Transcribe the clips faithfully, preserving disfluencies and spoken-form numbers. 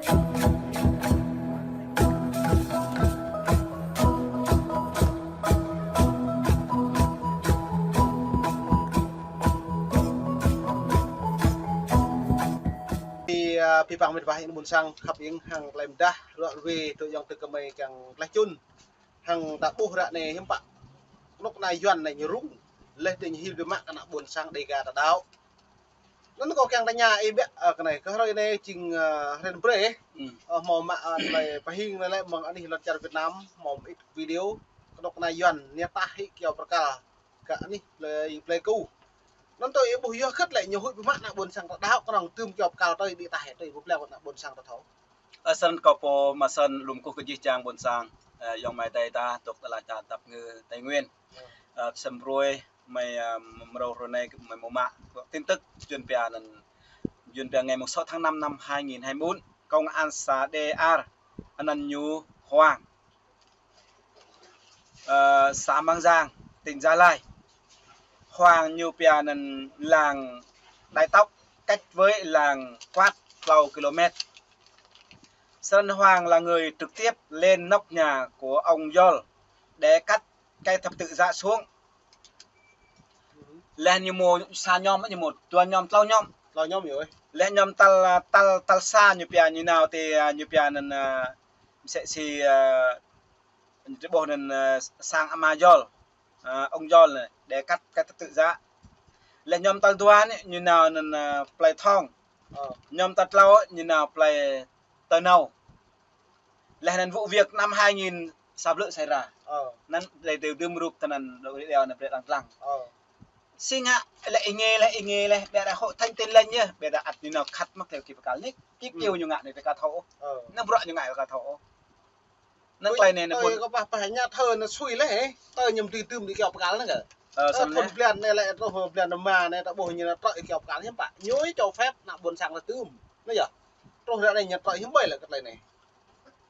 Pi, a, pi păng mĭt wa ƀing ƀôn sang khăp ing hăng klei mdah ruă ruê tơ yŏng tơ kơmơi kiăng tlaih čun. Hăng ta ƀuh ră anai hiưm pă kơnuk kơna Yuan anai ñu rŭng. Leh tơ ñu hil biă mă kơ ană ƀôn sang Dega ta đaŏ. Anŭn kâo kiăng tơña ih biă, a, kơ anai, kơ hrơi anai jing, a, hrơi năm brơi. Hmm. Ơ, hmâo mă, a, tơlơi pơhing anai lĕ mơ̆ng anih lŏn čar Việt Nam, hmâo mơit video kơnuk kơna Yuan ñu tah hĭ kyâo bơrkal kơ anih plei, plei ku. Anŭn tui ih ƀuh yua hơget lĕ ñu huĭ biă mă ană ƀôn sang ta đaŏ kơnơ̆ng tơm kyâo bơrkal tui đĭ tah hĭ tui pơblang kơ ană ƀôn sang ta thâo. Ơ, snăn kâo pô mă snăn lŏm kơkuh kơ jih jang ƀôn sang, ơ, ayŏng amai adơi ta, dôk tơlơi ta tăp ngư Tây Nguyên. Ơ, snăn brơi mơi, ơ, mrâo hrơi anai mơi hmâo mă tin tức Yuan pia anŭn, Yuan pia ngày mùng sáu tháng năm năm hai nghìn hai mươi bốn, công an xã Đê Ar, anăn ñu Hoàng, ơ, xã Mang Giang, tỉnh Gia Lai. Hoàng ñu pia anăn làng Đại Tốc, cách với làng Quát tlâo ki-lô-met. Snăn Hoàng là người trực tiếp lên nóc nhà của ông Yol để cắt cây thập tự giá xuống. Leh ñu hmâo sa ñŏm, ñu hmâo dua ñŏm, tlâo ñŏm. Tlâo ñŏm yơh. Leh ñŏm tal, tal, tal sa ñu pia ñu nao tơ, a, ñu pia anăn, a, msĕ si, a, ñu ƀuh anăn, a, sang ama Yol, a, ông Yol anai, để cắt, cắt thập tự giá. Leh ñŏm tal dua anai ñu nao anăn, a, plei Thong. Ơ. Ñŏm tal tlâo ñu nao plei Tơ Nâu. Leh anăn vụ việc năm hai nghìn sa blư̆ xảy ra. Ơ. Anăn lĕ dơ̆ng dơ̆ng rup tơ anăn đô rê đeo anăn brơi lăng lăng. Ơ. Si ngă lĕ ih ngă lĕ, ih ngă lĕ, ƀiădah Hội Thánh Tin Lành yơh, ƀiădah ăt ñu nao khăt mă klei kơ bơrkal anai. Kĭ kơ ñu ngă anai ta ka thâo. Ơ. Anăn bruă ñu ngă ta ka thâo. Anăn klei anai anăn ƀuôn. Kâo pah pah ngă thơ anăn sui leh, ơ. Tơ ñu dưi tơm đĭ kyâo bơrkal anăn kơ. Ơ, snăn thŭn blan anai lĕ, truh blan rơma anai ta ƀuh ñu nao trŏ kyâo bơrkal hiưm pă. Ñu ih cho phép ană ƀôn sang ta tơm. Anai yơh. Truh ră anai ñu trŏ hiưm ƀơi lĕ kơ klei anai.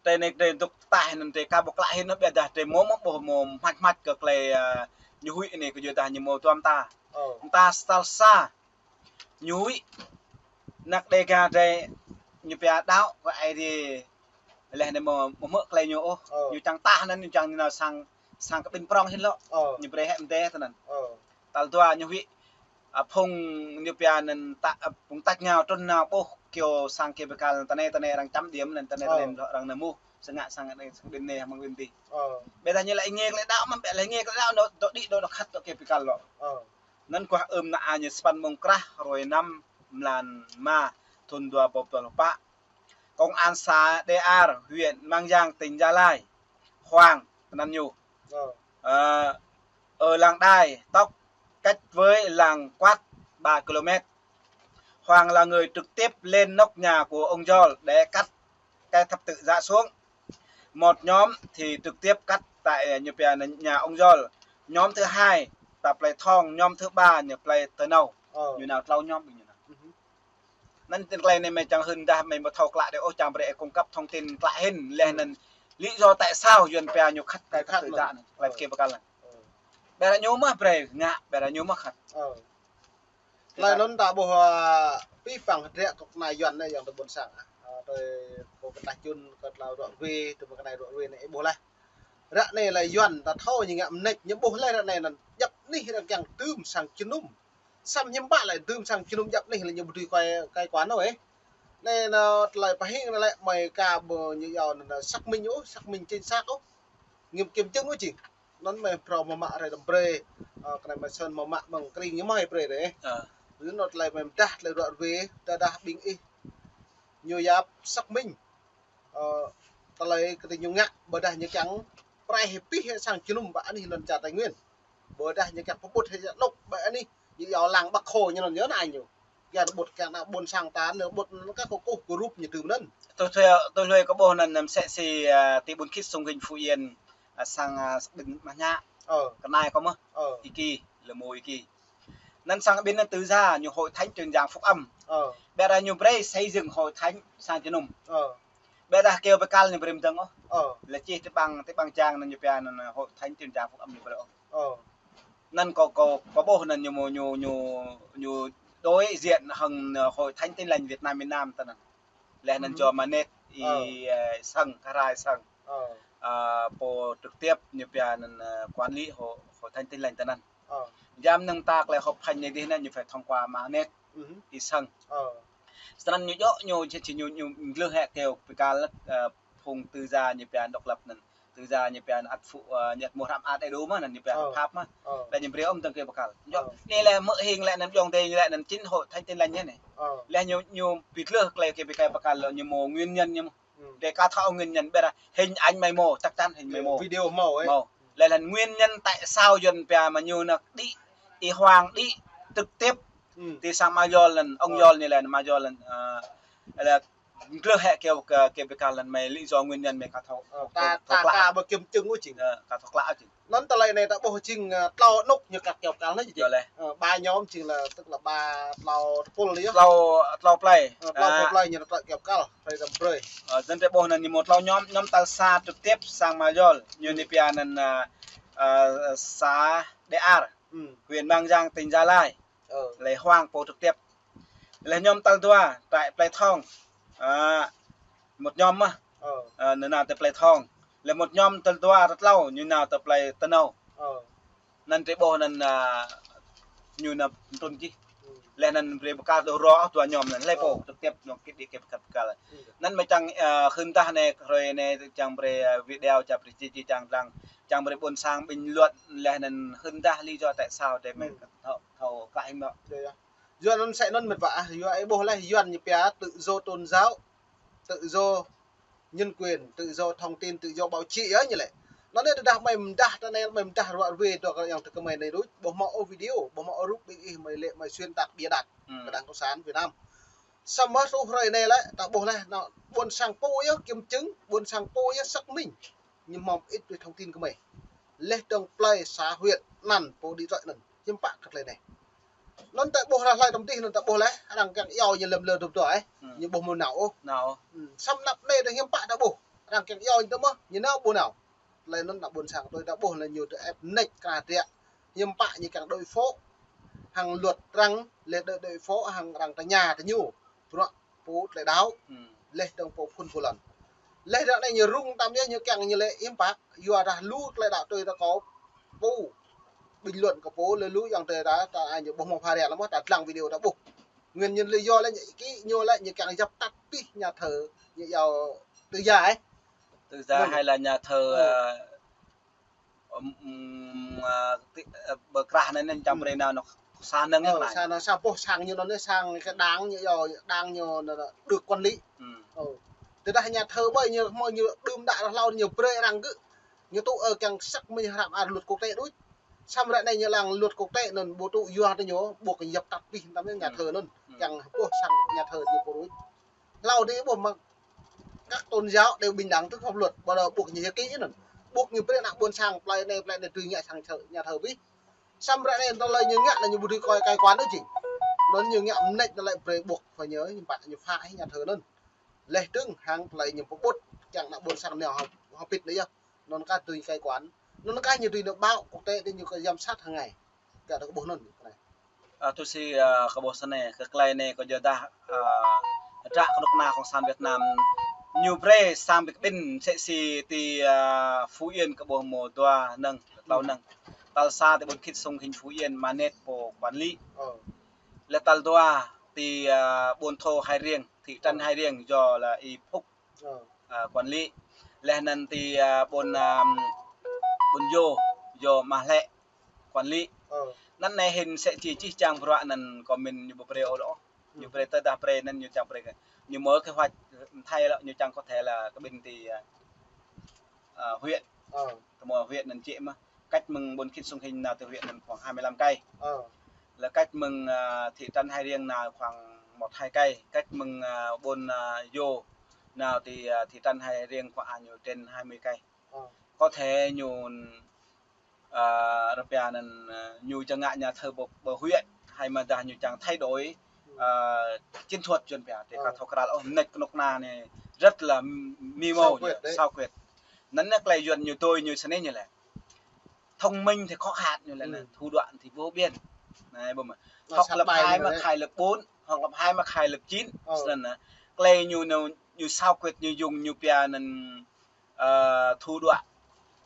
Tơ anai tơ dôk tah anăn tơ ka ƀuh klă hĭn ƀiădah tơ hmâo mă ƀuh hmâo hmăt hmăt kơ klei, a, ñu huĭ anai kơ yua dah ñu hmâo dua mta. Ơ. Mta tal sa ñu huĭ ană Dega drei ñu pia đaŏ kơ Aê Diê leh anai hmâo, hmâo hmư̆ klei ñu ôh. Ơ. Ñu čang tah anăn ñu čang ñu nao sang, sang kơ ƀing prŏng hĭn lŏ. Ơ. Ñu brơi hĕ mdê tơ anăn. Ơ. Tal dua ñu huĭ, a, phung ñu pia anăn ta, a, phung tač êngao trŭn nao ƀuh kyâo sang kyâo bơrkal tơ anai tơ anai arăng čăm điểm anăn tơ anai tơ anai arăng nao mŭt. Sơngă sang anai sang ƀing anai hăng ƀing dih. Ơ. Ƀiădah ñu lĕ ih ngă klei đaŏ mơ̆n, ƀiădah lĕ ih ngă klei đaŏ nao dŏ đĭ dŏ nao khăt dŏ kyâo bơrkal lŏ. Ơ. Anăn kuah ưm ană ñu sa păn mông krah hrơi năm mlan rơma thŭn dua rơbâo dua pluh pă. Công an xã Đê Ar, huyện Mang Giang, tỉnh Gia Lai. Hoàng, anăn ñu. Ơ. Ờ, ở làng Đài Tốc, cách với làng Quát ba ki-lô-met. Hoàng là người trực tiếp lên nóc nhà của ông Yol để cắt cái thập tự giá xuống. Một nhóm thì trực tiếp cắt tại, à, ñu pia nhà ông Yol. Nhóm thứ hai, ta plei Thong, nhóm thứ ba, ñu plei Tơ Nâu. Ơ. Ñu nao tlâo nhóm ƀing ñu nao. Anăn tơlơi anai mơi čang hưn dah mơi ƀu thâo klă đơi ôh, čang brơi ih cung cấp thông tin klă hĭn leh anăn lý do tại sao Yuan pia ñu khăt kơ thập tự giá anăn, klei kơ bơrkal anăn. Ƀiădah ñu mơ̆ brơi ngă, ƀiădah ñu mơ̆ khăt. Tơlơi anŭn ta ƀuh, a, pih păng hơdră kơ kơna Yuan anai yŏng tơ ƀôn sang, a, tơ kơ kơtah čun kơ tơlơi ruă ruê, tơ mơ̆ng kơna ruă ruê anai ih ƀuh leh. Ră anai lĕ Yuan ta thâo ñu ngă mơneč, ñu ƀuh leh ră anai anăn djăp anih arăng kiăng tơm sang jơnum. Samơ̆ hiưm pă lĕ tơm sang jơnum djăp anih lĕ ñu ƀu dưi kơi, kơi kuan ôh, ơ. Anai nao tơlơi pơhing anai lĕ mơi ka ƀu ñu yua anăn xác minh ôh, xác minh chính xác ôh. Nghiệm kiểm chứng ôh jing. Anŭn mơi phrâo hmâo mă hrơi năm brơi, ơ, kơnai mơi snăn hmâo mă mơ̆ng krĭng ñu mơi brơi dih. Ơ. Anŭn nao tơlơi mơi mdah tơlơi ruă ruê, tơdah ƀing ih ñu yap xác minh. Ơ, tơlơi kơ tơ ñu ngă, ƀiădah ñu kiăng prai hĭ pih sang jơnum ƀơi anih lŏn čar Tây Nguyên. Ƀiădah ñu kiăng pơƀut hĭ anŭn ƀơi anih, ñu yua lăng Bác Hồ ñu anŭn yơh anai ñu. Kiăng pơƀut kiăng ană ƀôn sang ta anŭn pơƀut anŭn kơ kơkuh kơ rup ñu tơm anŭn. Tui hlue, tui hlue kâo ƀuh anăn msĕ si, a, ti ƀuôn Khit Sông Hinh Phú Yên, a, sang, a, ƀing mah ñă. Ơ. Kơnai kâo mơ̆. Ơ. Iki, lơ mô iki. Anăn sang ƀing anăn tơdah ñu Hội Thánh Truyền Giảng Phúc Âm. Ơ. Ƀiădah ñu brơi xây dựng hội thánh sang jơnum. Ơ. Ƀiădah kyâo bơrkal ñu brơi mdơ̆ng ôh. Ơ. Lĕ čih tơ ƀăng, tơ ƀăng jang anăn ñu pia anăn Hội Thánh Truyền Giảng Phúc Âm ñu brơi ôh. Ơ. Anăn kâo, kâo, kâo ƀuh anăn ñu mơ̆ ñu, ñu, ñu đối diện hăng, ơ, Hội Thánh Tin Lành Việt Nam miền Nam tơ anăn. Leh anăn jua mă net Ih, ơ, sang, kơ rai sang. Ơ. Ơ, pô trực tiếp ñu pia anŭn, ơ, quản lý hộ, hộ Thanh Tin Lành tơ anŭn. Ơ. Jăm năng ta klei họp hành anai dih anŭn ñu phải thông qua mạng net. Ih sang. Ơ. Snăn ñu djơ̆ ñu, či, či ñu, ñu glưh hĕ kơ pơkal, ơ, phung tự do ñu pia độc lập anŭn. Tự do ñu pia anŭn ăt phu, ơ, ñu ăt mơ̆ hrăm ăt ê đu mơ̆ anŭn ñu pia hợp pháp mơ̆. Ơ. Lĕ ñu brơi ôm tơ̆ng kơ pơkal. Djơ̆. Ơ. Anai lĕ mơ̆ hing lĕ anŭn djơ̆ng tê lĕ anŭn chính hộ Thanh Tin Lành anai. Ơ. Lĕ ñu, ñu pĭt lơh klei kơ pơkal, pơkal lĕ ñu mơ̆ nguyên nhân ñu mơ̆. Ơ. Để ka thâo nguyên nhân, ƀiădah hình ảnh mơ̆ mơ̆, chắc chắn hình mơ̆ mơ̆. Video mơ̆, ơ. Mơ̆. Lĕ anŭn nguyên nhân tại sao Yuăn pia mă ñu anŭn đĭ, Y Hoàng đĭ trực tiếp. Ơ. Ti sang Ama Yol anŭn, ông Yol anai lĕ Ama Yol anŭn, ơ, lĕ glưh hĕ kơ, kơ, kơ pơkal anŭn mơ̆ lý do nguyên nhân mơ̆ ka thâo, ơ, thâo, ta, thâo ta, klă. Ta ƀu kiểm chứng ôh jing. Ơ, ka thâo klă jing. Anŭn tơlơi anai ta ƀuh jing, ơ, tlâo anŭn ñu kăt kơ pơkal anŭn jing. Yơh lĕ. Ơ, ba nhóm jing lĕ, tức là ba tlâo tơpul yơh. Tlâo, tlâo plei. Ơ, tlâo, ơ, plei ñu kăt kơ pơkal, plei đăm brơi. Ơ, dân tê ƀuh anŭn ñu mơ̆ tlâo nhóm, nhóm tal sa trực tiếp sang Ama Yol. Ñu anai pia anŭn, ơ, ơ, xã Đê Ar, huyện Mang Giang, tỉnh Gia Lai. Ơ. Lĕ Hoàng pô trực tiếp. Lĕ nhóm tal dua, trại Plei Thong. Ơ, một nhóm mơ̆. Ơ. Ơ, ñu nao tơ Plei Thong. Lĕ một nhóm tal dua, tal tlâo, ñu nao tơ plei Tơnâu. Ơ. Anŭn tê ƀuh anŭn, ơ, ñu anŭn trŭn čih. Ơ. Lĕ anŭn brơi pơkal dua rô, dua nhóm anŭn. Lĕ pô, ơ, trực tiếp ñu kĭ đĭ kơ pơkal, pơkal. Ơ. Anŭn mơ̆ čang, ơ, hưn tah anai, hrơi anai čang brơi, ơ, video čang brơi či, či čang lăng, čang brơi ƀôn sang bình luận, lĕ anŭn hưn tah lý do tại sao để mơ̆ thâo, thâo klă hĭ mơ̆. Yơh, yơh. Yuăn anŭn sĕ anŭn mĕt wa ah, Yuăn ih ƀuh lĕ, Yuăn ñu pia tự do tôn giáo, tự do nhân quyền, tự do thông tin, tự do báo chí yơh ñu lĕ. Anŭn anai tơdah mơi mdah, tơ anai mơi mdah ruă ruê tơ kơ yang tơ kơ mơi anai đôč, ƀu hmâo ôh video, ƀu hmâo ôh rup ƀing ih mơi lĕ mơi xuyên tạc bịa đặt kơ đảng cộng sản Việt Nam. Samơ̆ truh hrơi anai lĕ, ta ƀuh lĕ, anŭn ƀôn sang pô yơh kiểm chứng, ƀôn sang pô yơh xác minh. Ñu hmâo mơit brơi thông tin kơ mơi. Lĕ dơ̆ng plei xã huyện anŭn pô đĭ trơi anŭn. Hiư̆m pă kơ tơlơi anai. Anŭn ta ƀuh lĕ hlơi tơm tih anŭn ta ƀuh lĕ, arăng kiăng iâu ñu lăm lơ dŏp dŏ, ơ. Ñu ƀu hmâo nao ôh. Nao. Ơ, samơ̆ anăp anai dơ̆ng hiư̆m pă ta ƀuh. Arăng kiăng iâu ñu tơ mơ̆, ñu nao ƀu nao. Tơlơi anŭn ană ƀôn sang tui ta ƀuh lĕ ñu tơ ĕp mơneč kra triă. Hiư̆m pă ñu kiăng đối phó hăng luật arăng, lĕ đối, đối phó hăng arăng tơña tơ ñu. Bruă pô tơlơi đaŏ. Ơ. Lĕ dơ̆ng pô phun pô lŏn. Lĕ ră anai ñu rŭng tăm yơh ñu kiăng ñu lĕ hiư̆m pă, yua dah lu tơlơi đaŏ tui ta kơ pô. Bình luận kơ pô lĕ lu yang tê ta, ta ai ñu ƀuh mơ̆ pha rĕ lăm mơ̆ ta lăng video ta ƀuh. Nguyên nhân lý do lĕ ñu kĭ ñu lĕ ñu kiăng dập tắt pih nhà thờ, ñu iâu tự do, ơ. Tự do hay là nhà thờ, ơ, ưm, ưm, ơ, ti-, ơ, pơkrah anai anŭn čang brơi nao anŭn sa năng, ơ, anŭn. Sa năng, sa boh sang ñu anŭn, sang kơ đảng ñu, đảng ñu anŭn, anŭn được quản lý. Ơ. Tơdah nhà thờ ƀơi ñu, hmâo ñu đưm đă rah hlâo ñu brơi arăng gơ̆. Ñu tŭ, ơ, kiăng xác minh hrăm ăt luật quốc tế đôč. Samơ̆ ră anai ñu lăng luật quốc tế anŭn ƀu tŭ yua tơ ñu, ƀuh kơ dập tắt pih tăm ñu nhà thờ anŭn. Kiăng boh sang nhà thờ ñu pô đôč. Hlâo dih ƀuh mơ̆ các tôn giáo đều bình đẳng trước pháp luật, ƀu đa ƀuh ñu hiăp kĭ anŭn. Ƀuh ñu brơi ană ƀôn sang plei anai, plei anai tui ngă sang thờ, nhà thờ pih. Samơ̆ ră anai tơlơi ñu ngă lĕ ñu ƀu dưi kơ cai quản đôč jing. Anŭn ñu ngă mơneč anŭn lĕ brơi ƀuh pha ñu, ñu pă ñu phá hĭ nhà thờ anŭn. Lĕ dơ̆ng hăng tơlơi ñu pơƀut kiăng ană ƀôn sang anai hơp-, hơpĭt anai yơh. Anŭn kah tui cai quản. Anŭn kah ñu tui anŭn báo quốc tế tơ ñu kơ giám sát hàng ngày. Kơ ta kơ ƀuh anŭn. Ơ, tui si, ơ, kơ ƀuh sơnai, kơ tơlơi anai kơ yua dah, ơ, hră kơnuk kơna Cộng sản Việt Nam ñu brơi sang ƀing ƀing sĕ si ti, ơ, Phú Yên kơ ƀuh mơ̆ dua năng, tlâo năng. Tal sa ti ƀôn Khit Sông Hinh Phú Yên, Manet pô quản lý. Ơ. Lĕ tal dua ti, ơ, ƀôn Thô Hai Riêng, thị trấn Hai Riêng, yua lĕ Y Phúc Ơ. Ơ, quản lý. Lĕ anŭn ti, ơ, ƀôn, ơ, ƀôn Yô, Yô Mah Lĕ, quản lý. Ơ. Anŭn anai hĭn sĕ či čih čang bruă anŭn kơ mĭn ñu ƀu brơi ôh lŏ. Ơ. Ñu brơi tơdah brơi anŭn ñu čang brơi kơ. Ñu mơ̆ kế hoạch thay lŏ, ñu čang có thể là kơ ƀing ti, ơ, ơ, huyện. Ơ. Kơ mơ̆ huyện anŭn čih mơ̆. Cách mơ̆ng ƀôn Khit Sông Hinh nao ti huyện anŭn khoảng hai mươi lăm cây. Ơ. Lĕ cách mơ̆ng, ơ, thị trấn Hai Riêng nao khoảng một hai cây. Cách mơ̆ng, ơ, ƀôn, ơ, Yô nao ti, ơ, thị trấn Hai Riêng khoảng, à, ñu trên hai mươi cây. Ơ. Có thể ñu, ơ, rơpia anŭn, ơ, ñu čang ngă nhà thờ ƀơi, ƀơi huyện, hay mơ̆ dah ñu čang thay đổi, ơ, chiến thuật Yuăn pia, tơ kơ thâo krăl ôh, mơneč kơnuk kơna anai rất là mưu mô, xảo quyệt. Anŭn anai tơlơi Yuăn ñu tui ñu sơnai ñu lĕ. Thông minh thì khó khăn ñu lĕ, thủ đoạn thì vô biên. Anai, ƀuh mơ̆. Học lớp hai mă khai lớp bốn, học lớp hai mă khai lớp chín. Ơ. Snăn anŭn. Tơlơi ñu, ñu, ñu xảo quyệt, ñu dùng, ñu pia anŭn, ơ, thủ đoạn.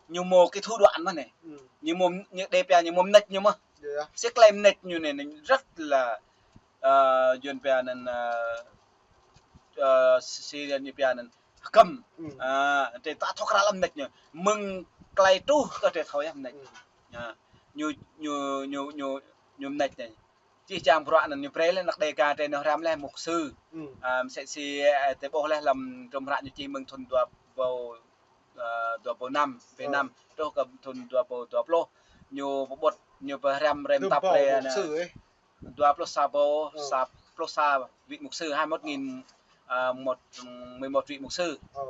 Ñu mơ̆ cái thủ đoạn mơ̆n anai. Ư. Ñu mơ̆, ñu đe pia ñu mơ̆ mơneč ñu mơ̆n. Yơh. Sĭt tơlơi mơneč ñu anai, anai rất là, ơ, Yuan pia anŭn, ơ, ơ, si, si ñu pia anŭn hơkăm. Ư. Ơ, tơdah ta thâo krăn lăm mơneč ñu. Mơ̆ng tơlơi truh kơ tơlơi thâo yơh mơneč. Ư. Ơ, ñu, ñu, ñu, ñu, ñu mơneč anai. Čih čang bruă anŭn ñu brơi laih anăk Đêga tơ anai hriăm laih mục sư. Ư. Ơ, mơsĕ si, ơ, tơ ƀuh laih lăm trum hră ñu čih mơ̆ng thŭn dua rơbâo, ơ, dua rơbâo năm, Việt Ư. Nam, truh kơ thŭn dua rơbâo dua pluh. Ñu pơƀut, ñu pơhriăm rai mơ̆ng tơlơi mục sư, ơ, dua pluh sa rơbâo, Ư. sa pluh sa vị mục sư, hai mươi mốt nghìn, ơ, một, mười một vị mục sư. Ư.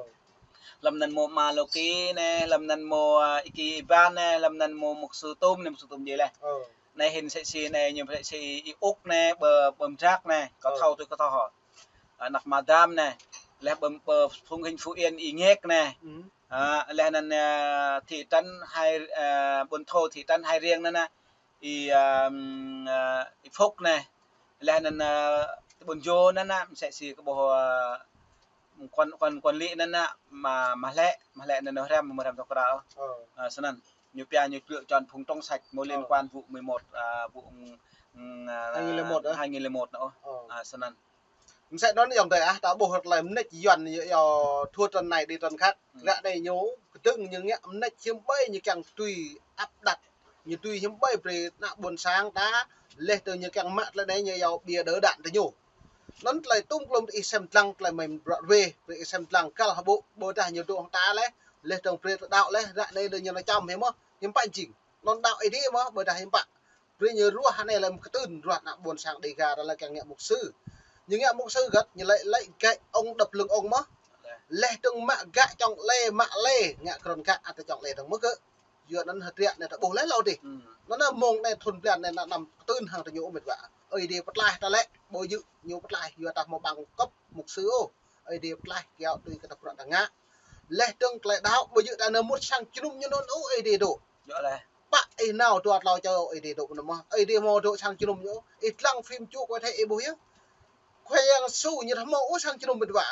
Lăm anŭn mơ̆ Ama Lôki anai, lăm anŭn mơ̆, ơ, Y Ki Iban anai, lăm anŭn mơ̆ mục sư Tôm anai, mục sư Tôm djai laih. Ư. Anai hĭn mơsĕ si anai, ñu mơsĕ si Y Uk anai, ƀơ, ƀơ mơdrak anai, kâo Ư. Thâo tui kâo thâo hŏ. Anăk Madam anai, laih ƀơ, ƀơ phung hĭn Phú Yên Y Ngek anai. Ư. Ơ, laih anŭn, ơ, thị trấn Hai, ơ, Buôn Thô, thị trấn Hai Riêng anŭn anai. Y, ơ, ơ, Y Phúc anai. Laih anŭn, ơ, Buôn Jô anŭn anai, mơsĕ si kơ ƀuh, ơ, quản, quản, quản lý anŭn anai, mă, mă lĕ, mă lĕ anŭn hriăm, mă hriăm tơkrao. Ơ. Ơ, snăn. Ñu pia ñu lựa chọn phung trong sạch, mơ̆ liên Ơ. Quan vụ mười một, ơ, vụ, ơ, Hai nghìn lẻ một, ơ? Hai nghìn lẻ một anŭn. Ơ. Ơ, snăn. Mơsĕ anŭn ayŏng adơi ah, ta ƀuh tơlơi mơneč Yuan ñu yua thua trần này đi trần khác. Ư. Ră anai ñu, kơdơ̆ng ñu ngă mơneč hiư̆m ƀai ñu kiăng tui áp đặt. Ñu tui hiư̆m ƀai brơi ană ƀôn sang ta, laih dơ̆ng ñu kiăng mă tơlơi anai ñu yua bia đỡ đạn tơ ñu. Anŭn tơlơi tŭm klum ih sem lăng tơlơi mơ̆n bruă ruê, brơi ih sem lăng kăl hơbŭ, ƀôdah ñu dŏ hăng ta laih, laih dơ̆ng brơi ta đaŏ laih, ră anai dơ̆ng ñu nao čăm hĭ mơ̆, hiư̆m pă jing. Anŭn đaŏ Ơi Adai mơ̆, ƀôdah hiư̆m pă. Brơi ñu ruah anai lĕ mơ̆ kơtưn, ruah ană ƀôn sang Đêga ta lĕ kiăng ngă mục sư. Ñu ngă mục sư hơget, ñu lĕ, lĕ găi ông đập lưng ông mơ̆. Laih dơ̆ng mă găi čŏng lĕ, mă lĕ, ngă krŏn găi ăt čŏng lĕ dơ̆ng mơ̆ gơ̆. Yua anŭn hơdră anai ta ƀuh laih hlâo adih. Ư. Anŭn anai mơ̆ng anai thŭn blan anai anăm kơtưn hăng ta ñu ôh met wa. Ơi Adai pơtlaih ta lĕ, ƀu djơ̆ ñu pơtlaih, yua ta hmâo bằng cấp mục sư ôh. Ơi Adai pơtlaih kiaŏ tui kơ ta bruă ta ngă. Laih dơ̆ng tơlơi đaŏ, ƀu djơ̆ ta anai mŭt sang jơnum ñu anŭn ôh, Ơi Adai dŏ. Dŏ laih. Pă ih nao dua tlâo čô Ơi Adai dŏ anŭn mơ̆. Ơi Adai hmâo dŏ sang jơnum ñu. Ih lăng phim čô kơ ih thâo ih ƀuh yơh. Khua Yang Yêsu ñu ƀu hmâo ôh sang jơnum met wa.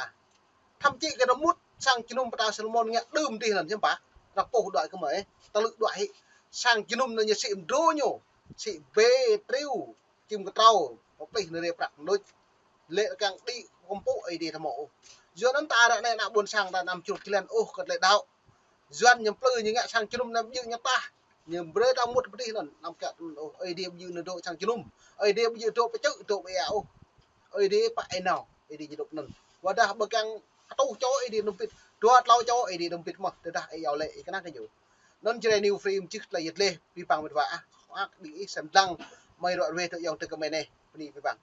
Thậm chí kơ anŭn mŭt sang jơnum pơtao Salômôn ngă đưm adih anŭn hiư̆m pă. Ră pô đuaĭ kơ mơi, tơlơi đuaĭ hĭ. Sang jơnum anŭn ñu sĭ mdrô ñu. Sĭ bê, triu, čim kơtrâo, pơplih anai rai prăk mơnuih. Lĕ kiăng đĭ kơkuh pơpŭ Ơi Adai ta hmâo ôh. Yua anŭn ta ră anai ană ƀôn sang ta anăm čruh jơlan ôh kơ tơlơi đaŏ. Yuan ñu plư ñu ngă sang jơnum anăm djơ̆ ñu tah. Ñu brơi ta mŭt pơdih anŭn, anăm kiăng ôh. Ơi Adai ƀu djơ̆ ñu dŏ sang jơnum. Ơi Adai ƀu djơ̆ dŏ pơčư̆, dŏ pơia ôh. Ơi Adai pă ih nao, Ơi Adai ñu dŏ anŭn. Ƀôdah ƀơi kiăng hơtuh čô Ơi Adai anŭn pĭt. Dua tlâo čô Ơi Adai anŭn pĭt mơ̆. Tơdah ih iâu lĕ ih kơnang kơ ñu. Anŭn Jrai New Free mơčih tơlơi yet leh, pơpă met wa ah. Hơ̆k đĭ ih sem lăng, mơi ruă ruê tơ ayŏng adơi kơ mơi anai. Bơni pơpă.